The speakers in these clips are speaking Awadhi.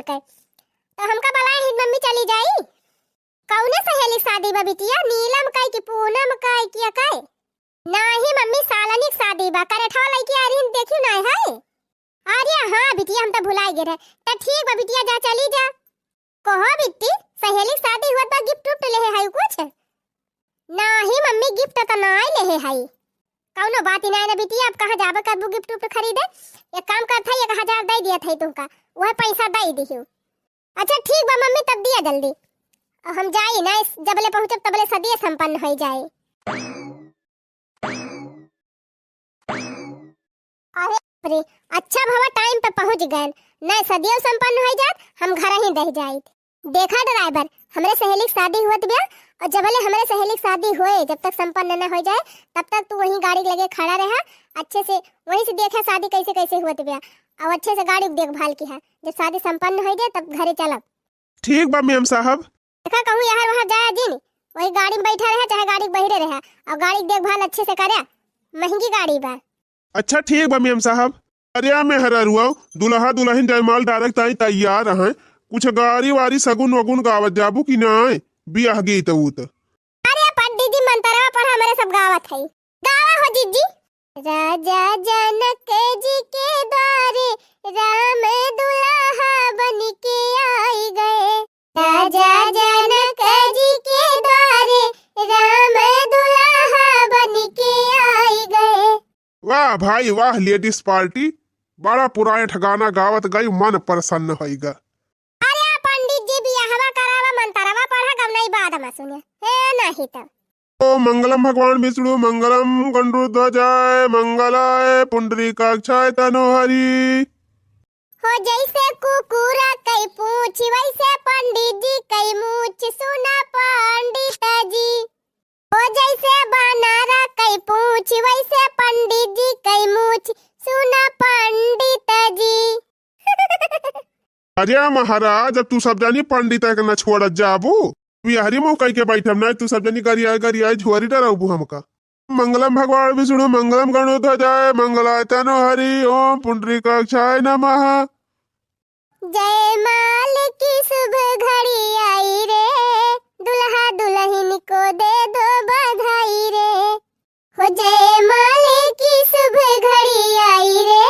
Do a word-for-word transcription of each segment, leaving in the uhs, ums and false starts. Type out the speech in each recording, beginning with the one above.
के। तो हमका बुलाए ही मम्मी, चली जाई। कौने सहेली के शादी बा बिटिया? नीलम का कि पूनम का कि या का? नाही मम्मी, सालनी के शादी बा, करेठवा लइके आ रही, देखियो ना है। अरे हाँ बिटिया, हम तो भुलाए गए रहे। तो ठीक बा बिटिया, जा चली जा। कहो बिट्टी, सहेली के शादी हुआ बा, gift उफ्ट लेहे है कुछ? नाही मम्मी, gift तो नाही लेहे है। कौनो बात ही नाही ना बिटिया, अब कहाँ जाबे करबू gift उफ्ट खरीदे? एक काम करत है, एक हजार दे दिया था तुमका, वह पैसा दे दियो। अच्छा ठीक बा मम्मी, तब दिया जल्दी। और हम जाई ना, इस जबले पहुँचब तबले सदिये संपन्न हो जाए। अरे बाप रे, अच्छा भवा टाइम पे पहुँच गए, नहीं सदियों संपन्न हो जात, हम घर ही रह जाइत। देखा ड्राइवर, हमरे सहेली के शादी हुआ बिया, और जबले हमरे सहेली के शादी होए, जब तक संपन्न न हो जाए, तब तक तू वहीं गाड़ी के लगे खड़ा रहा, अच्छे से वहीं से देखा शादी कैसे कैसे हुआ बिया, और अच्छे से गाड़ी के देखभाल किहा। जब शादी संपन्न हो जाए, तब घरे चलब। ठीक बा मेम साहब। देखा कहूँ यहाँ वहाँ जाया जिन, वही गाड़ी में बैठा रहा, चाहे गाड़ी के बहिरे रहा, और गाड़ी के देखभाल अच्छे से करा, महंगी गाड़ी बा। अच्छा ठीक बा मेम साहब। अरे मेहररुआ, दुल्हा दुल्हन जयमाल डारे ताई तैयार हैं, कुछ गारी वारी सगुन वगुन गावत जाबू कि नाय? बियाह गीत उत। अरे पंडित जी मंतरवा पढ़ा, हमरे सब गावत है, गावा हो जीजी। राजा जनक जी के द्वारे राम दुल्हा बन के आई गए। राजा जनक जी के द्वारे राम दुल्हा बन के आई गए। वाह भाई वाह, लेडीज पार्टी, बड़ा पुराने ठगाना गावत गई, मन प्रसन्न होइगा। अरे पंडित जी, बियाहवा करावा, मंतरवा पढ़ा, गवनई बाद में सुने। हे नहीं तब। ओम मंगलम भगवान विष्णु मंगलम गरुड़ध्वजाय मंगलाय पुंडरीकाक्षाय तनोहरि। हो जैसे कुकुरा कई पूछ, वैसे पंडित जी कई मूछ, सुना पंडित जी। हो जैसे बानरा कई पूछ, वैसे पंडित जी कई मूछ, सुना पंडित जी। अरे महाराज, अब तू सब जानी पंडित के न छोड़त जाबू। बिहारी मुँह कई के बैठब ना, तू सब जानी गरियाए गरियाए झोरी डराबू हमका। मंगलम भगवान विष्णु मंगलम गरुड़ध्वजाय मंगलाय तनोहरि, ओम पुंडरीकाक्षाय नमः। जयमाल की शुभ घड़ी आई रे, दुल्हा दुल्हन को दे दो बधाई रे। हो जयमाल की शुभ घड़ी आई रे,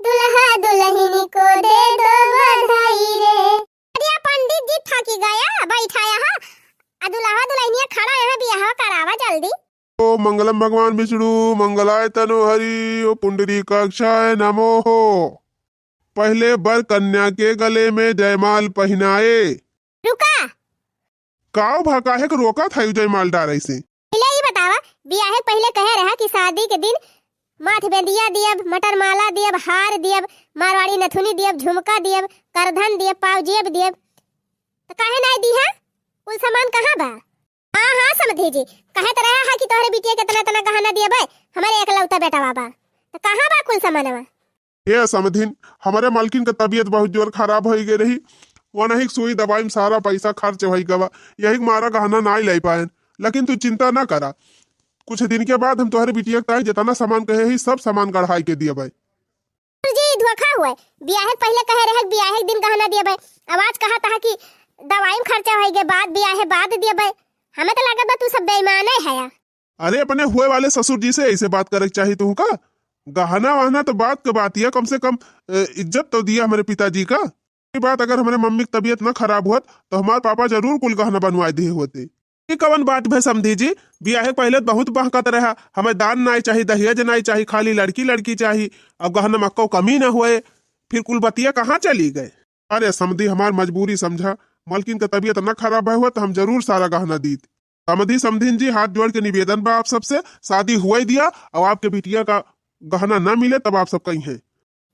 दुल्हा दुल्हन को दे दो बधाई रे। अरे पंडित जी थाकी गया, बैठाया हा, आ दुल्हा दुल्हनिया खड़ा यहाँ, बियाह करावा जल्दी। ओम मंगलम भगवान विष्णु मंगलाय तनोहरि, ओम पुंडरीकाक्षाय नमो हो। पहले बर कन्या के गले में जयमाल पहिनाए। रुका। काव भा काहे के रोकत है जयमाल डारे से? पहले ई बतावा, बियाहे के पहले कहे रहा कि शादी के दिन माथ बेंदिया दियब, मटर माला दियब, हार दियब, मारवाड़ी नथुनी दियब, झुमका दियब, करधन दियब, पाव जेब दियब, तो काहे नाई दिहा? कुल सामान कहाँ बा? हाँ, हाँ, समधी जी, कहे तो रहा है कि तोहरे बिटिया के इतना, इतना गहना दिया बे, हमारे एकलौता बेटवा बा, तो कहाँ बा कुल सामानवा? ए समधिन, हमारे मालकिन के तबीयत बहुत जोर खराब होई गई रही, वनही के सुई दवाई में सारा पैसा खर्च होई गवा, यही के मारा गहना नाई लाई पाएन, लेकिन तू चिंता ना करा, कुछ दिन के बाद हम तोहरे बिटिया के ताई जितना सामान कहे ही, सब सामान गढ़ाई के दिया बे। जी, धोखा हुआ। बियाहे के पहिले कहे रहे, बियाहे के दिन गहना दिए बे। अब आज कहा था कि दवाई में खर्चा होई गे, बाद बियाहे बाद दिए बे। हमें तो लागत बा तू सब बेईमाने है या। अरे, अपने हुए वाले ससुर जी से ऐसे बात करे के चाही तुहका। गहना वहना तो बात के बात ही है, कम से कम, ए, इज्जत तो दिया हमारे पिताजी का। ये बात अगर हमारे मम्मी की तबीयत ना खराब होत, तो हमारे पापा जरूर कुल गहना बनवाए दिए होते। ई कवन बात भे समधी जी? बियाहे के पहिले त बहुत बहकत रहा, हमें दान नाई चाही, दहेज नाई चाही, खाली लड़की लड़की चाही, अब गहना में कौ कमी न होए, फिर कुल बतिया कहाँ चली गए? अरे समधी, हमार मजबूरी समझा, मलकिन के तबीयत न खराब भय हुआ तो हम जरूर सारा गहना दीत। समधी, समधिन जी, हाथ जोड़ के निवेदन बा आप सबसे, शादी हुए दिया, और आपके बिटिया का गहना न मिले तब आप सब कहीं हैं।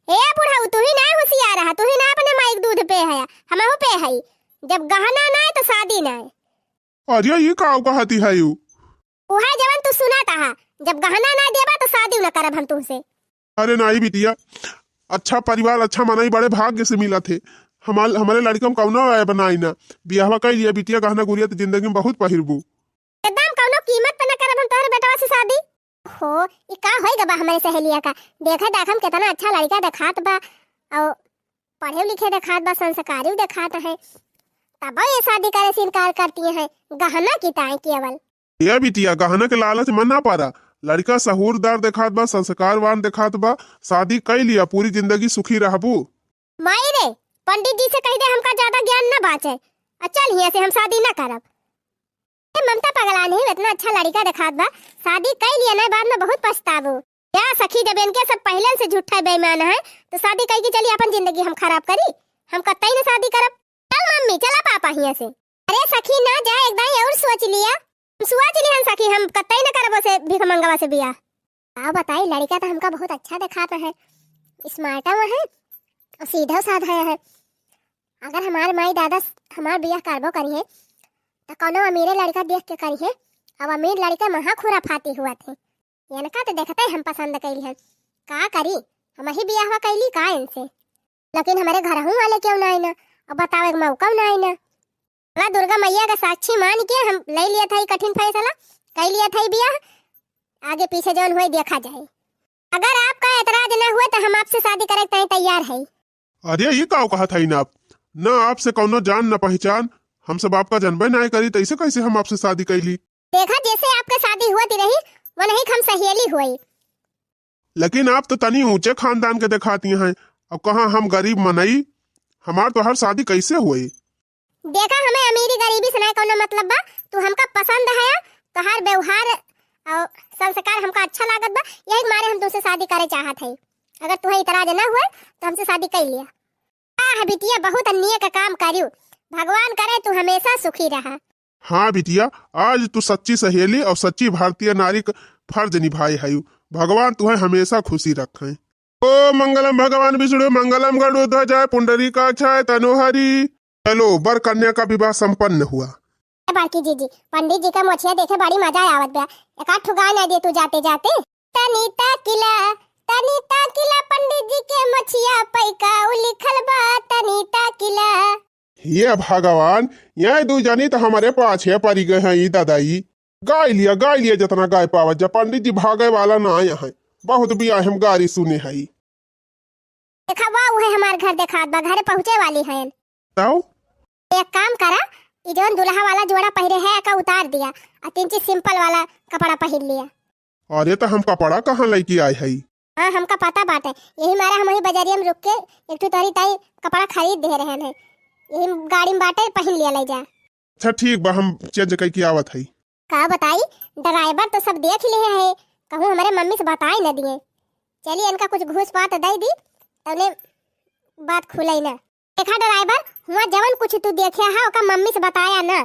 ए बुढ़ऊ, तू ही ना होशियार रहा, तू ही ना अपने माई के दूध पे है, हमहू पे है। जब गहना ना है तो शादी ना है। अरे, ये का कहती है यू? उहे जवन तू सुनात हा, जब गहना ना देबा तो शादी न करब हम तुमसे। अरे नाही बिटिया, अच्छा परिवार, अच्छा मनई बड़े भाग्य से मिलत है। हमार, हमारे लड़का में कौनो ऐब नाई ना। बियाहवा कई लिया बिटिया, गहना गुरिया तो जिंदगी में बहुत पहिरबू। एकदम कौनो कीमत पे न करब हम तोहरे बेटवा से शादी। हो, ई का होई गबा हमरे सहेलिया का? देखा देख हम कितना अच्छा लड़का देखात बा। और पढ़े लिखे देखात बा, संस्कारिउ देखात है, तबो ये शादी करे से इनकार करती हैं, गहना की ताई केवल। ए बिटिया, गहना के लालच में ना परा। लड़िका सहूरदार देखात बा, संस्कारवान देखात बा, शादी कइ लिया, पूरी जिंदगी सुखी रहबू। माई रे, पंडित जी से कहि दे हमका ज्यादा ज्ञान ना बाचे, अउर चल हियाँ से, हम शादी ना करब। ए ममता पगला नहीं, इतना अच्छा लड़िका देखात बा, शादी कइ लिया, नहीं बाद में बहुत पछताबू। या सखी, जब इनके सब पहिले से झूठा बेईमान है, तो शादी कइ के चली अपन जिंदगी हम खराब करी, हम कतई न शादी करब। चल मम्मी, चला पापा हियाँ से। अरे सखी ना जा, एक दाई अउर सोच लिया। हम सोच लिहन सखी, हम कतई न करब ओसे भीख मंगवा से बियाह। का बताई, लड़िका तो हमका बहुत अच्छा देखात है, smart है, सीधा साधा है। अगर हमार माई दादा हमार बियाह करबो करिहे, तो कौनो अमीरे लड़िका देख के करिहे। अब अमीर लड़िका महा खुराफाती हुआ थे। इनका तो देखते हम पसंद कइली हन। का करी, हमही बियाहवा कइली का इनसे? लेकिन हमरे घरहू वाले क्यों ना आइना, अब बतावे के मौका ना आइना। भला दुर्गा मैया का साक्षी मान के हम ले लिया था ई कठिन फैसला, कइ लिया था ई बियाह। आगे पीछे जौन हुए देखा जाए। अगर आपका एतराज ना हुए तो हम आपसे शादी करे के ताईं तैयार है। अरे, ई का कहत हईन आप? न आपसे कौनो जान न पहचान, हम सब आपका जनबे नाय करी, त ऐसे कैसे हम आपसे शादी कैली? देखा, जैसे आपके शादी हुआ थी रही, वो नहीं हम सहेली हुई। लेकिन आप तो तनी ऊंचे खानदान के देखाती हैं। अब कहाँ हम गरीब मनई, हमार तोहार शादी कैसे हुई? देखा, हमें अमीरी गरीबी से ना कौनो मतलब बा, तू हमका पसंद है, तोहार व्यवहार और संस्कार हमका अच्छा लागत बा, यही मारे हम तुमसे शादी करे चाहत है। अगर तुम्हें इतराज ना हुए तो हमसे शादी कर लिया। आह बिटिया, बहुत नेक काम करियो, भगवान करे तू हमेशा सुखी रहा। हाँ बिटिया, आज तू सच्ची सहेली और सच्ची भारतीय नारी क फर्ज निभाए हयू। भगवान तुहे हमेशा खुशी रखे। ओ मंगलम भगवान विष्णु मंगलम गरुड़ ध्वजाय पुंडरीकाक्षाय तनोहरी। चलो, बर कन्या का विवाह संपन्न हुआ। ए बड़की जीजी, पंडित जी का मोछिया देखे बड़ी मजा आवत बा। एक आध ठो गा ना दे तू जाते जाते। तनी ताकिला, तनी ताकिला पंडित जी के मोछिया पै का उ लिखल बा, तनी ताकिला। हे भगवान, ये दू जनी तो हमारे पाछे पड़ी गए हैं, ई दादा ई। गाय लिया, गाय लिया, जितना गाय पावत जा, पंडित जी भागे वाला ना आए हैं। बहुत बियाह हम गारी सुने हई। देखा, वाह, उहे हमार घर देखात बा, घरे पहुँचे वाली हयन। तौ? एक काम करा, ई जौन दुल्हा वाला जोड़ा पहिरे है, एका उतार दिया, आ तीन चीज simple वाला कपड़ा पहिर लिया। अरे, तो हम कपड़ा कहाँ लेके आए हई? हाँ, हमका पता बाटे, यही मारे हम वही बजरिया में रुक के एक ठो तोहरी ताई कपड़ा खरीद दे रहन है, यही गाड़ी में बाटे, पहिन लिया, ले जा। अच्छा, ठीक बा, हम change करके आवत हई। का बताई, driver तो सब देख ले है, कहूँ हमारे मम्मी से बताए न दिए। चलिए, इनका कुछ घूस पात दे दी, तउने बात खुले ना। देखा driver, हुआ जवन कुछ तू देखे है, ओका मम्मी से बताया ना,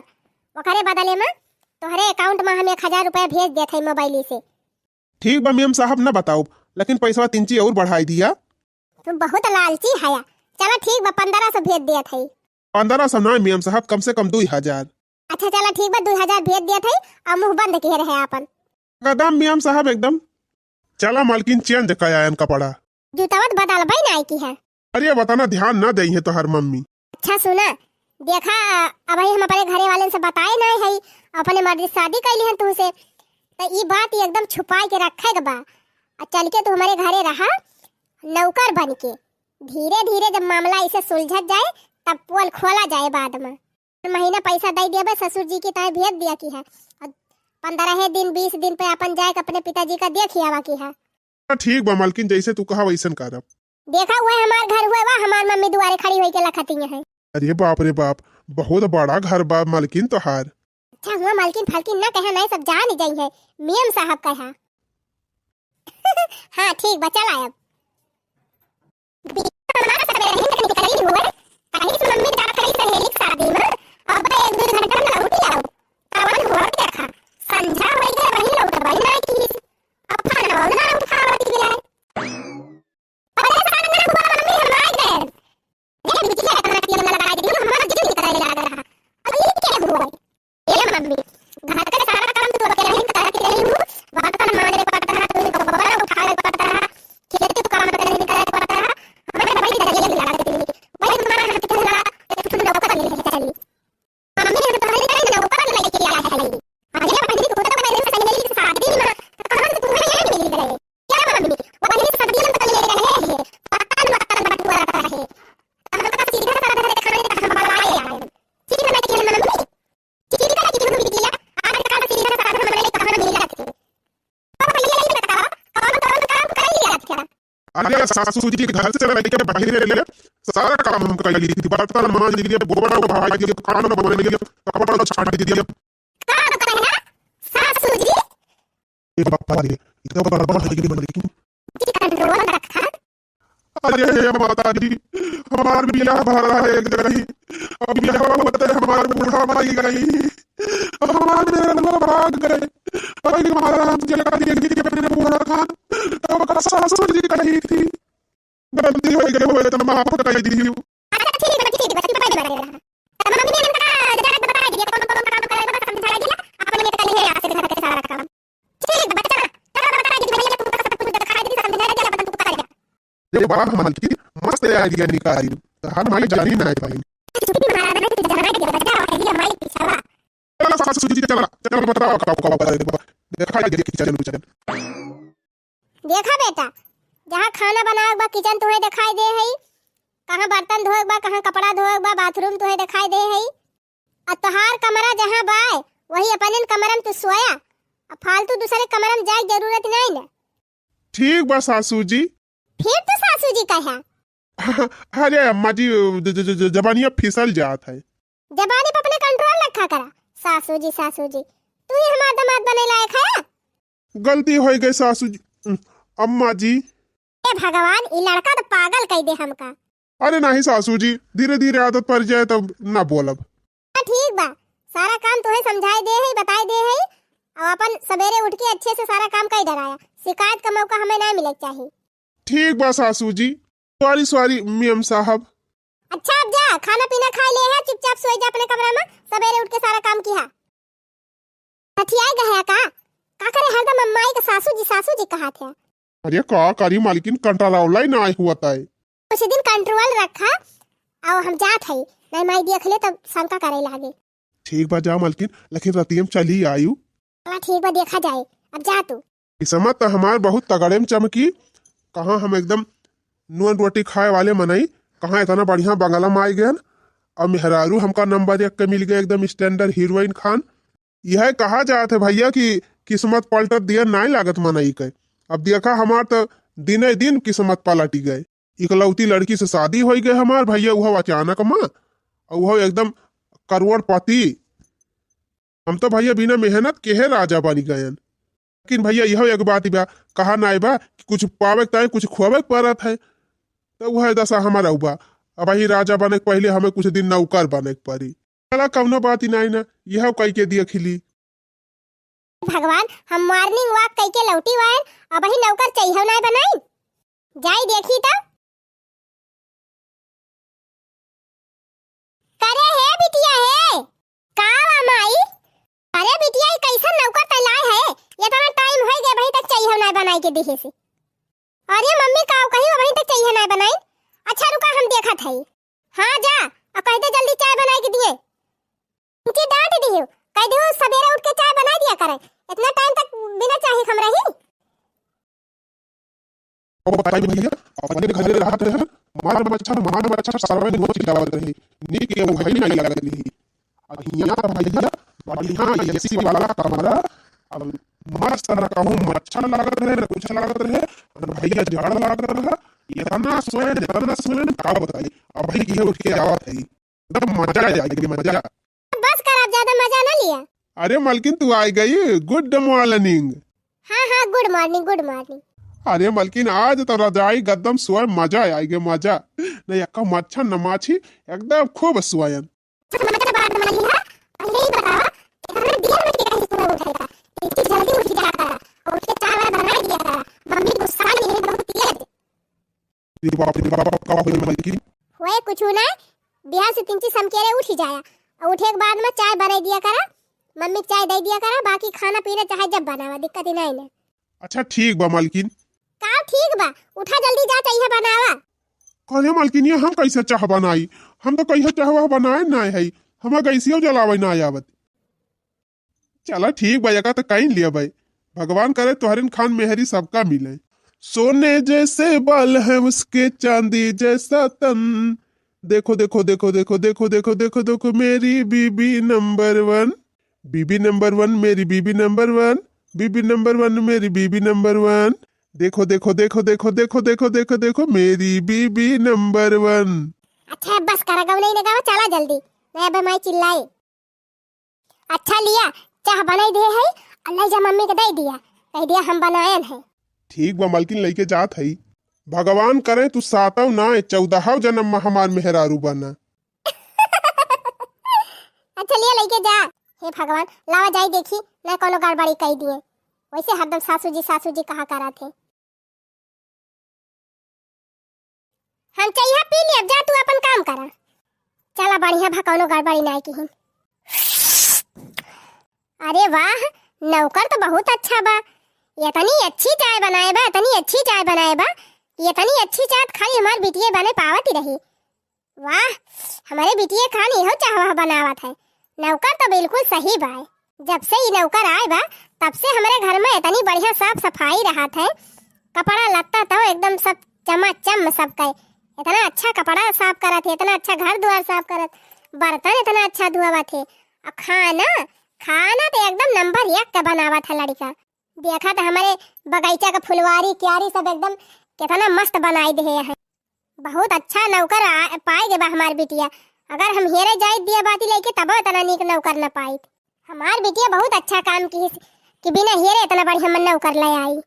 ओकरे बदले में तोहरे account में हम एक हजार रुपया भेज देत हई mobile से। ठीक बा मेम साहब, न बताउब, लेकिन पैसवा तीन ची और बढ़ाई दिया। तू बहुत लालची हया। चला ठीक बा, पन्द्रह सौ भेज देत हई। पन्द्रह सौ ना मेम साहब, कम से कम दुई हजार। अच्छा चला ठीक बा, दुई हजार भेज देत हई, आ मुँह बंद किहे रहे आपन। एकदम मेम साहब, एकदम। चला मालकिन, change कयायन कपड़ा। जूतवा त बदलबे नाई की है। अरे वतना ध्यान ना देई है तोहर मम्मी। अच्छा सुना, देखा, अबही हम अपने घरे वालन से बताए नाई हई, अपने मर्जी से शादी कैली हन तुमसे, त ई बात ई एकदम छुपाई के रखे के बा। आ चल के तू हमारे घरे रहा नौकर बन के। धीरे धीरे जब मामला इसे सुलझत जाए, तब पोल खोला जाए बाद में। हर महीना पैसा दे देबे ससुर जी की, तहे भेज दिया की है। और पन्द्रह दिन, बीस दिन पे अपन जाए के अपने पिताजी का देख आवा की है। हाँ, ठीक बा मालकिन, जैसे तू कहा वैसन करब। देखा, वह हमार घर हुए बा, हमार मम्मी दुआरे खड़ी होई के लखती है। अरे बाप रे बाप, बहुत बड़ा घर बा मालकिन तोहार। अच्छा हुआ मालकिन फालकिन ना कहे, नहीं सब जान जाई है, मेम साहब कहा। हाँ ठीक बा, चल आयब। बिटिया हमार सबेरे ही निकली हुए, कहीं से मम्मी जात रही सहेली के शादी में, अब एक दो घंटा में लौट आओ। कवन हुआ देखा, संझा होई गए, वही लौट गई ना की। अब खाना वाला ना उठावत गया। अरे सामने हुआ मम्मी हम आ गए। देख बिटिया इतना तेल ना लगा दी, हमारा जिद निकल लगा रहा। अब ये क्या हुआ? ए मम्मी, घर के सारा काम तू अकेले ही करती रही हूँ। बर्तन मांजे पड़ता है, तू कपड़ा उठावे पड़ता है, खेत के काम अकेले ही करे पड़ता है। हमारे भाई की तरह ये लगा देती है। भाई तुम्हारा हाथ के लगा, एक ठुन लोग का नहीं है चली। मम्मी ने तो हमारी लड़ाई अरे सासू जी घर से लेके बाहर ले, सारा काम हम कर लिए, बर्तन मांज लिए, गोबर उठा लिए, खाना बना लिए, कपड़ा छाट दिए। का बताई ना सासू जी? ये बाबा रे, ये तो गड़बड़ है, ये मन की। जी, control रखा। अरे हे माता जी, हमार बियाह भरा है एक जगह ही, अब बियाह होते हमार बूढ़ा मर गई, हमार मेहररुआ भाग गए। अरे महाराज, जगह दे दी अपने बूढ़ा खान, तब का सासू जी कही थी, गलती हो गई, हो तो माफ कर दी। अच्छा, ठीक है, ठीक है, ठीक है, ठीक है, ठीक है। तब मम्मी ने इनका जरा बता दिया, कौन कौन काम करे, बस समझा दिया, अपन ये कल है, यहाँ से घर के सारा काम। ठीक बा, चला, चला, बता दीजिए भैया, तुमको सब कुछ दिखा दीजिए, समझा दीजिए, अपन तुमको पकड़ लिया। ये बड़ा हमन की मस्त idea निकाली, तो हर माई जानी ना पाई। छुट्टी महाराज ने तो जरा idea बताओ, idea माई पिछावा। चला सासू जी, चला, चला, बताओ, बताओ, बताओ, बताओ, दिखा दीजिए kitchen, kitchen। देखा बेटा, जहाँ खाना बनावे बा kitchen तुहे दिखाई दे है, कहाँ बर्तन धोए बा, कहाँ कपड़ा धोए बा, bathroom तुहे दिखाई दे है, आ तोहार कमरा जहाँ बाय, वही अपने कमरा में तू सोया, आ फालतू दूसरे कमरा में जाए के जरूरत नहीं न। ठीक बा सासू जी। फिर तो सासू जी कहा। अरे अम्मा जी, ज-, ज-, ज-, ज-, जबानिया फिसल जात है। जबानी पे अपने control रखा करा। सासू जी, सासू जी, तू ही हमार दामाद बने लायक है। गलती हो गई सासू जी, अम्मा जी। ए भगवान, ई लड़का तो पागल कई दे हमका। अरे नहीं सासू जी, धीरे धीरे आदत पड़ जाए तब ना बोलब। हाँ, ठीक बा, सारा काम तुहे समझाए दे है, बताए दे है, और अपन सवेरे उठ के अच्छे से सारा काम कई डराया, शिकायत का मौका हमें ना मिले के चाही। ठीक बा सासू जी, sorry sorry मेम साहब। अच्छा, अब जा, खाना पीना खा ले है, चुपचाप सोई जा अपने कमरा में, सवेरे उठ के सारा काम किहा। हथियाए गया का? का करे हरदम अम्माई के सासू जी, सासू जी कहा थे? अरे का करी मालकिन, control ही ना हुआ ताई। कुछ दिन control रखा, आओ हम जात हई, नहीं माई देख ले तब शंका करे लागे। ठीक बा जा मालकिन, लेकिन रतियम चली आयु। हाँ ठीक बा, देखा जाए, अब जा तू। किस्मत तो हमार बहुत तगड़े में चमकी, कहाँ हम एकदम नून रोटी खाए वाले मनई, कहाँ इतना बढ़िया बंगला में आई गए, और मेहरारू हमका number एक के मिल गए, एकदम standard heroine खान। यह कहा जात है भैया कि किस्मत पलटत दिया नाई लागत मनई के। अब देखा हमार तो दिने दिन किस्मत पलट गए। इकलौती लड़की से शादी हो गए हमार भैया, वह अचानक में, और वह एकदम करोड़पति। हम तो भैया बिना मेहनत के है राजा बन गए। लेकिन भैया यह एक बात बा, कहा नाई बा कि कुछ पावे के ताई कुछ खोवे के पड़त है, तो वह दशा हमारा बा। अब ही राजा बने के पहले हमें कुछ दिन नौकर बने के पड़ी। चला, कौनो बात ही नाई ना, यह कई के दिया खिली। भगवान, हम morning walk कई के लौटी वायन, अब ही नौकर चाहिए नाई बनाई। जाई देखी तो। करे हे बिटिया हे, का बा माई? अरे बिटिया, ई कैसन नौकर तैलाय है? इतना time होई गए, अबहीं तक चाय हम नाय बनाई के दिहे से। अरे मम्मी, का कही, अबहीं तक चाय नाय बनाई। अच्छा रुका, हम देखत हई। हाँ जा, और कह दे जल्दी चाय बनाई के दिए। इनकी डांट दियो, कह दियो सवेरे उठ के चाय बनाई दिया करे। इतना time तक बिना चाय हम रही? अब बताई भैया, अपने घरे रहत रहे, मार मच्छर, मार मच्छर, सरवे नोच के आवत रहे, नीक के वही नहीं लागत रही। अब हियां तो भैया, बढ़िया AC वाला कमरा, अब मस्त न कहूँ मच्छर लागत रहे, न कुछ लागत रहे, न भैया जाड़ लागत रहा, इतना सोए, इतना सोए, का बताई। अब भाई ये उठ के आवत है, एकदम मजा आ जाएगी, मजा। बस कर, अब ज्यादा मजा ना लिया। अरे मलकिन, तू आ गई, good morning। हाँ, हाँ, good morning, good morning। अरे मलकिन, आज तो रजाई गद्दम सोए मजा आ गया, मजा। नहीं, अक्का मच्छर न माछी, एकदम खूब सोयन। अच्छा, मजा बात बनाई है, पहले ही बतावा, इतना देर में के कहीं सुबह उठेगा, इतनी जल्दी उठ जाता, और उठ के चाय वाय बनाई दिया था, मम्मी गुस्सा नहीं है, बहुत तेज। अरे बाप रे बाप, का होई मलकिन? होए कुछ ना, बिहान से तीन चीज समकेरे उठ ही जाया, और उठे के बाद में चाय बनाई दिया करा, मम्मी के चाय दे दिया करा, बाकी खाना पीना चाहे जब बनावा, दिक्कत ही नहीं ने। अच्छा ठीक बा मलकिन। का ठीक बा, उठा जल्दी जा चाय बनावा। अरे मलकिन, ये हम कैसे चाह बनाई, हम तो कैसे चाह वाह बनाए ना है, हमें गैसियो जलावे ना आवत। चला ठीक बा, एका त काइन लिया भाई। भगवान करे तोहरिन खान मेहरी सबका मिले। सोने जैसे बाल हैं उसके, चांदी जैसा तन। देखो, देखो, देखो, देखो, देखो, देखो, देखो, देखो, मेरी बीबी नंबर वन, बीबी नंबर वन, मेरी बीबी नंबर वन, बीबी नंबर वन, मेरी बीबी नंबर वन, देखो, देखो, देखो, मेरी बीबी नंबर वन। अच्छा, अब बस करा, गौ नहीं ना गावा, चला जल्दी, नहीं अब माई चिल्लाई। अच्छा लिया, चाह बनाई दे है, अल्लाह जा मम्मी के दे दिया, कह दिया हम बनायन है। ठीक बा मलकिन, लइके जात है। भगवान करे तू सातव ना, चौदहव जन्म में हमार मेहरारू बना। अच्छा लिया, लइके जा। हे भगवान, लावा जाई देखी, ना कोनो गड़बड़ी कई दिए। वैसे हरदम सासू जी, सासू जी कहा करा थे। हम चाहिए पी लिया, जा तू अपन काम करा। चला बढ़िया भा, कोनो गड़बड़ी नाई किहिन। अरे वाह, नौकर तो बहुत अच्छा बा। इतनी अच्छी चाय बनाए बा, इतनी अच्छी चाय बनाए बा, इतनी अच्छी चाय तो खाली हमार बिटिया बने पावत ही रही। वाह, हमरे बिटिया खान इहो चाहवा बनावत है। नौकर तो बिल्कुल सही बाय। जब से ई नौकर आए बा, तब से हमरे घर में इतनी बढ़िया साफ सफाई रहत है, कपड़ा लत्ता तो एकदम सब चमाचम सब कहे। इतना अच्छा कपड़ा साफ करत है, इतना अच्छा घर द्वार साफ करत, बर्तन इतना अच्छा धोवत है। और खाना, खाना तो एकदम नंबर एक का बनावत है लड़का। देखा तो हमरे बगीचा का फुलवारी क्यारी सब एकदम कितना मस्त बनाई दे है। बहुत अच्छा नौकर आ, पाए गे बा हमार बिटिया। अगर हम हेरे जाइत दिया बाती लेके, तबो इतना नीक नौकर न पाइत। हमार बिटिया बहुत अच्छा काम की कि बिना हेरे इतना बढ़िया मन नौकर ले आई।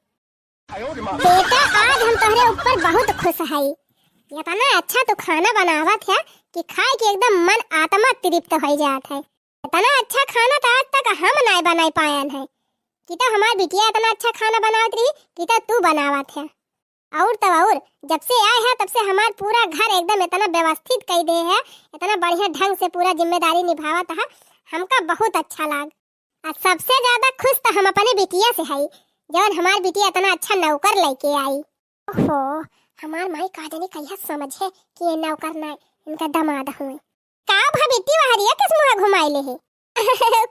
बेटा, आज हम तोहरे ऊपर बहुत खुश हई। इतना अच्छा तू खाना बनावत है कि खाए के एकदम मन आत्मा तृप्त हो जात है। इतना अच्छा खाना तो आज तक हम नाय बनाए पायन है। कि तो हमार बिटिया इतना अच्छा खाना बनावत रही, कि तो तू बनावत है। और तो और, जब से आए है तब से हमार पूरा घर एकदम इतना व्यवस्थित कई दे है, इतना बढ़िया ढंग से पूरा जिम्मेदारी निभावत है, हमका बहुत अच्छा लाग। आ सबसे ज्यादा खुश तो हम अपने बिटिया से हई, जवन हमार बिटिया इतना अच्छा नौकर लेके आई। ओहो, हमार माई का जाने कहिया समझे कि ये नौकर ना इनका दामाद हुए। का भा बिट्टी वहरिया किस मुँह घुमाई ले है?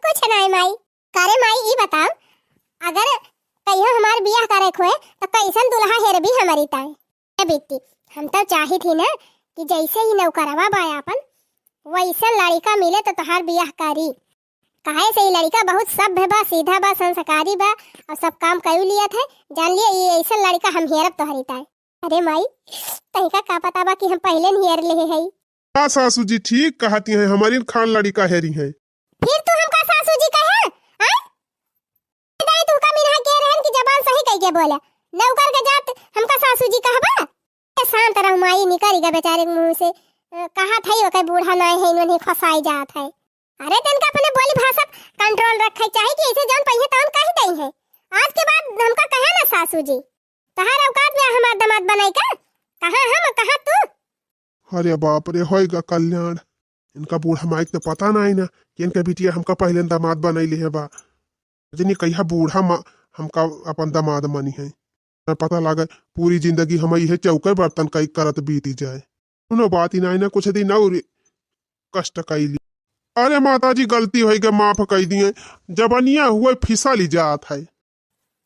कुछ नाय माई। करे माई, ई बताओ, अगर कहियो हमार बियाह करे खोए तो कैसन दुल्हा हेरबी हमारी ताई? ए बिट्टी, हम तो चाही थी ना कि जैसे ही नौकरवा बा आपन, वैसा लड़का मिले तो तोहार बियाह करी। काहे से ई लड़का बहुत सभ्य बा, सीधा बा, संस्कारी बा और सब काम कई लियत है। जान लिए ई ऐसा लड़का हम हेरब तोहरी ताई। अरे माई, तहिका का पता बा कि हम पहले नहीं हेर ले है। का सासू जी ठीक कहती हैं, हमारी खान लड़का हेरी हैं। फिर तू हमका सासू जी कहे, हैं? दाई तू का मिनहा के रहन की जबान सही कह के बोला। नौकर के जात हमका सासू जी कहबा? ए, शांत रह माई, निकल गए बेचारे के मुंह से। अ, कहा था ही ओके बूढ़ा नाय है, इन्होंने फंसाई जात है। अरे तनका अपने बोली भाषा कंट्रोल रखे चाहे कि ऐसे जौन पहिए तौन कह दई है। आज के बाद हमका कहे ना सासू जी। तहार औकात में हमार दामाद बनाई का? कहाँ हम, कहाँ तू? अरे बाप रे, होएगा कल्याण। इनका बूढ़ा माई के तो पता नहीं ना कि इनका बिटिया हमका पहले दामाद बनाई ले है बा। जनी कहिया बूढ़ा मा-, हमका अपन दामाद मनी है। न पता लागे, पूरी जिंदगी हम इहे चौके बर्तन कई करत बीती जाए। कोनो बात ही नहीं ना, कुछ दिन और कष्ट कैली। अरे माता जी, गलती होई गए, माफ कई दिए। जबनिया हुए फिसली जात है।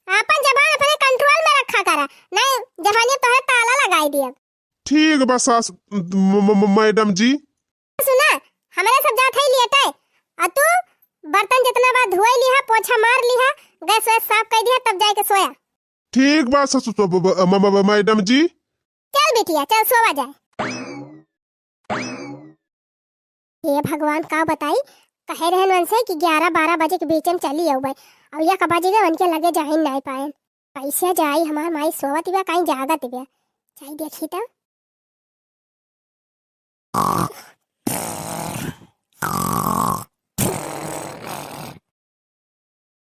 आपन जबान अपने कंट्रोल में रखा करा, नहीं जबनिया तोहरे ताला लगाई दियब। ठीक बा सास, म-, म-, म-, मैडम जी। सुना, हमरे सब जात है लेटे, आ तू बर्तन जितना बा धोई लिहा, पोछा मार लिहा, गैस वैस साफ कर दिहा, तब जाए के सोया। ठीक बा सासू, तो ब-, ब-, म-, म-, म-, मैडम जी। चल बिटिया, चल सोवा जाए। हे भगवान, का बताई, कहे रहन उनसे कि ग्यारह बारह बजे के बीच में चली आउबे, और एक बजे गए उनके लगे जाए नहीं पाए। कैसे जाई, हमार माई सोवत बा, कहीं जागत बा, जाई देखी तो।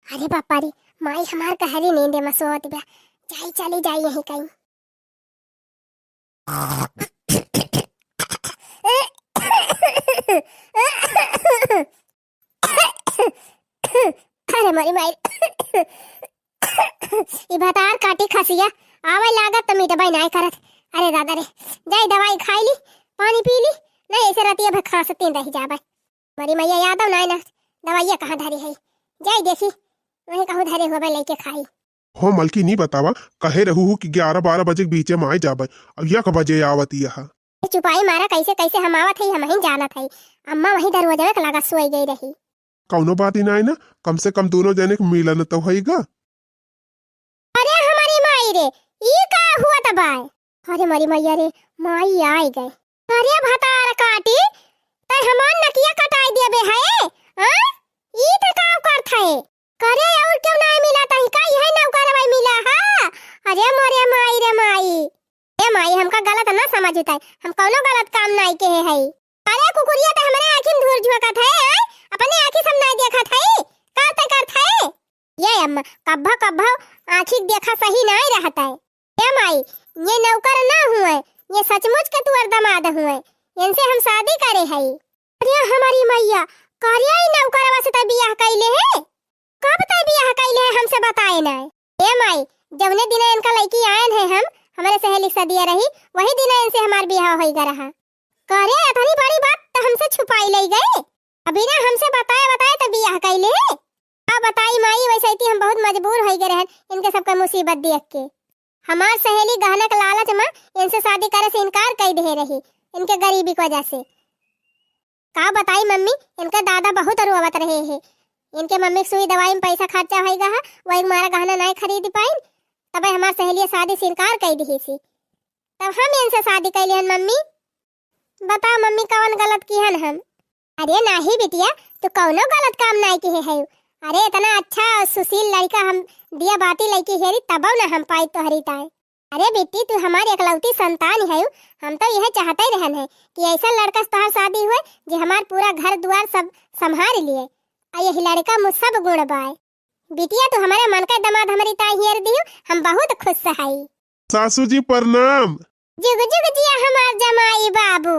अरे बापा रे, माई हमार गहरी नींद में सोवत बा, जाई चली जाई यहीं कहीं। अरे मोरी माई, ई भतार काटी खसिया, आवे लागत त मिटबे नाय करत। अरे दादा रे, जाई दवाई खाई ली, पानी पी ली, नहीं ऐसे रतिया भर खांसती रह जाबे। मोरी मैया यादव नाय ना, दवाइया कहाँ धरी है, जाई देखी, वहीं कहूँ धरे होबे लेके खाई। हो मलकिनी, बतावा, कहे रहू हूँ कि ग्यारह बारह बजे के बीचे में आए जाबे, अब एक बजे आवत यह। ए चुपाई मारा, कैसे कैसे हम आवत हई, हमहिन जानत हई। अम्मा वहीं दरवाजा के लगा सोई गई रही। कौनो बात ही नाई ना, कम से कम दोनों जने के मिलन तो होई गा। अरे हमारी माई, रे, ई का हुआ त बाय? अरे मरी मैया रे, माई आइ गए। अरे भतार काटी, तै हमार नकिया कटाइ देबे है, हाँ? ई त का करत है? करे और क्यों नाहीं मिला तही का, यही नौकरवा मिला हा? अरे मोरे माई रे माई। ए माई, हमका गलत ना समझ उताई, हम कौनो गलत काम नाहीं किहे हई। अरे कुकुरिया त हमरे आँखी में धूर झोंकत है, आय? अपने आँखी से हम नाहीं देखत हई, का तै करत है? ये अम्मा, कब्भो कब्भो आँखी के देखा सही नाहीं रहत है। ए माई, ये नौकर ना हुए, ये सचमुच के तुअर दमाद हुए, इनसे हम शादी करे हई। अरे हमारी मैया, करे ई नौकरवा से तै बियाह कइले है? कब तै बियाह कइले है, हमसे बताए नाहीं? ए माई, जौने दिना इनका लइकी आयन है हम, हमरे सहेली सदिया रही, वही दिना इनसे हमार बियाह होई गा रहा। करे अतनी बड़ी बात त हमसे छुपाई लई गए, अभी ना हमसे बताए बताए त बियाह कइले है। का बताई माई, वैसे ही हम बहुत मजबूर होई गए रहन इनके सबका मुसीबत देख के। हमार सहेली गहना के लालच में इनसे शादी करे से इनकार कई दे रही, इनके गरीबी की वजह से। का बताई मम्मी, इनके दादा बहुत रोवत रहे हैं। इनके मम्मी के सुई दवाई में पैसा खर्चा होई गा है, वही मारा गहना नाहीं खरीद पाइन, तब हमार सहेलिया शादी से इनकार कई दिही सी। तब हम इनसे शादी कैली हन मम्मी। बताओ मम्मी, कौन गलत किहन हम? अरे नाहीं बिटिया, तू कौनो गलत काम नाहीं किहे है। अरे इतना अच्छा और सुशील लड़का हम दिया बाती लइकी हेरी, तबौ ना हम पाई तोहरी ताई। अरे बिट्टी, तू हमार एकलौती संतान है, हम तो यह चाहते रहन है कि ऐसा लड़का से तोहार शादी हुए जे हमार पूरा घर दुआर सब संभाल लिए। आ यही लड़का में सब गुण बाय। बिटिया, तू हमारे मन का दमाद हमारी ताई हेर दियो, हम बहुत खुश हई। सासू जी प्रणाम। जुग जुग जिया हमार जमाई बाबू।